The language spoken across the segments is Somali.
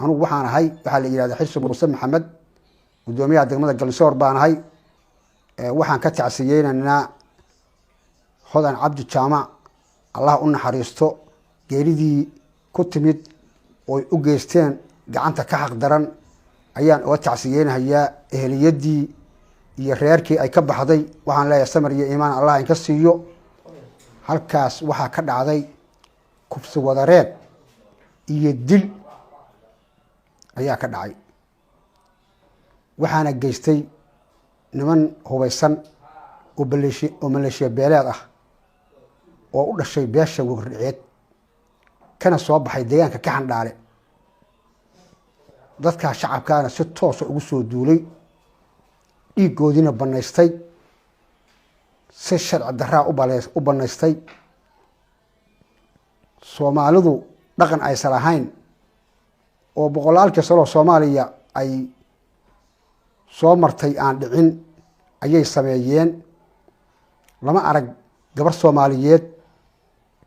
Anugu waxaan ahay, waxaa la yihahda Xirsi Muuse Maxamed, guddoomiyaha degmada Galsoor baan ahay. Waxaan ka tacsiyeynaynaa Hodan Cabdi Jaamac, Allah u naxariisto, geeridii ku timid ooy u geysteen gacanta ka xaq daran ayaan uga tacsiyeynahayaa. Eheliyadii iyo reerkii ay ka baxday waxaan leeyahay samar iyo iimaan Allah inka siiyo. Halkaas waxaa ka dhacday kufsi wadareed iyo dil ayaa ka dhacay, waxaana geystay niman hubaysan oo baleeshi oo maleeshiya beeleed ah oo u dhashay beesha Wegordhiceed, kana soo baxay deegaanka Kaxandhaale. Dadkaa shacabkaana si toosa ugu soo duulay, dhiiggoodiina banaystay, si sharci daraa u banaystay. Soomaalidu dhaqan aysan lahayn oo boqolaalkii sanoo Soomaaliya ay soo martay aan dhicin ayay sameeyeen. Lama arag gabar Soomaaliyeed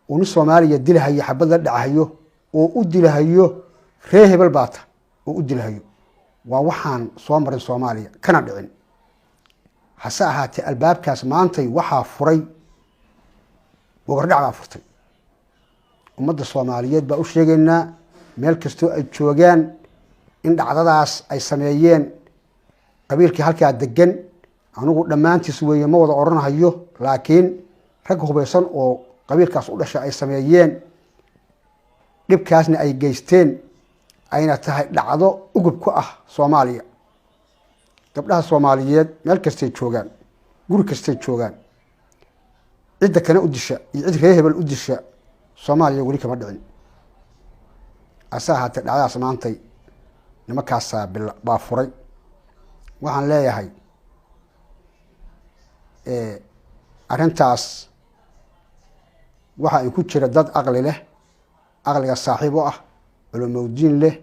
oo nin Soomaaliya dilahayo, xabad la dhacahayo oo u dilahayo ree hebel baata oo u dilahayo. Waa waxaan soo marin Soomaaliya kana dhicin. Hase ahaatee, albaabkaas maantay waxaa furay Wagardhac baa furtay. Ummadda Soomaaliyeed baa u sheegaynaa meel kastoo ay joogaan in dhacdadaas ay sameeyeen qabiilkii halkaa degan. Anugu dhammaantiis weeye ma wada odhanhayo, laakiin rag hubaysan oo qabiilkaas u dhashay ay sameeyeen dhibkaasna ay geysteen, ayna tahay dhacdo ugub ku ah Soomaaliya. Gabdhaha Soomaaliyeed meel kastay joogaan, guri kastay joogaan, cidda kana u disha iyo cid ree hebel u disha Soomaaliya weli kama dhicin. Hase ahaatee, dhacdadaas maantay nimankaasaa baa furay. Waxaan leeyahay arrintaas waxa ay ku jira dad aqli leh, aqliga saaxiib u ah, culumowdiin leh,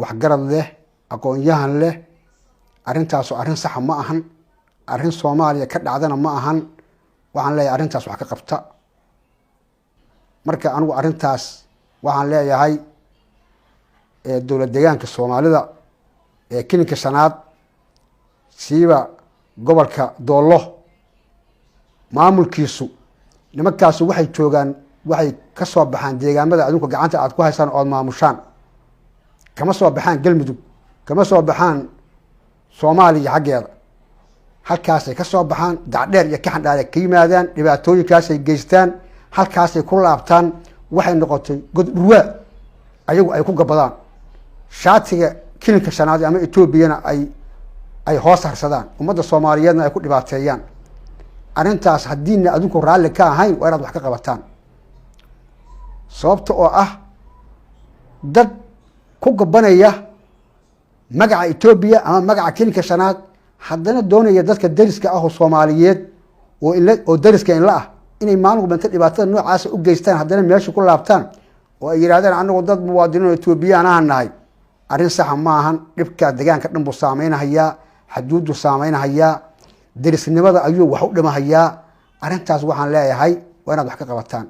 waxgarad leh, aqoon-yahan leh. Arrintaasu arrin saxa ma ahan, arrin Soomaaliya ka dhacdana ma ahan. Waxaan leeyahay arrintaas wax ka qabta. Marka anigu arrintaas waxaan leeyahay dowlad deegaanka Soomaalida ee kilinka shanaad, siiba gobolka Doollo, maamulkiisu, nimankaasu waxay joogaan, waxay ka soo baxaan deegaamada adinku gacanta aad ku haysaan ood maamushaan. Kama soo baxaan Galmudug, kama soo baxaan Soomaaliya xaggeeda. Halkaasay ka soo baxaan, Dacdheer iyo Kaxandhaale ka yimaadaan, dhibaatooyinkaasay geystaan, halkaasay ku laabtaan. Waxay noqotay god dhurwaa ayagu ay ku gabadaan, shaatiga kilinka shanaad ama Etoobiyana ay hoos harsadaan, ummadda Soomaaliyeedna ay ku dhibaateeyaan. Arrintaas haddiina adinku raalli ka ahayn, waa inaad wax ka qabataan, sababta oo ah dad ku gabanaya magaca Etoobiya ama magaca kilinka shanaad haddana doonaya dadka dariska ah oo Soomaaliyeed oo inla oo dariska inla ah inay maalin walba inta dhibaatada noocaasa u geystaan haddana meesha ku laabtaan oo ay yidhahdaan anagu dad muwaadiniin oo Etoobiyaan ahan nahay. Arrin saxa ma ahan. Dhibka deegaanka dhan buu saameynhayaa, xaduuddu saameynhayaa, derisnimada ayuu wax u dhimahayaa. Arrintaas waxaan leeyahay waa inaad wax ka qabataan.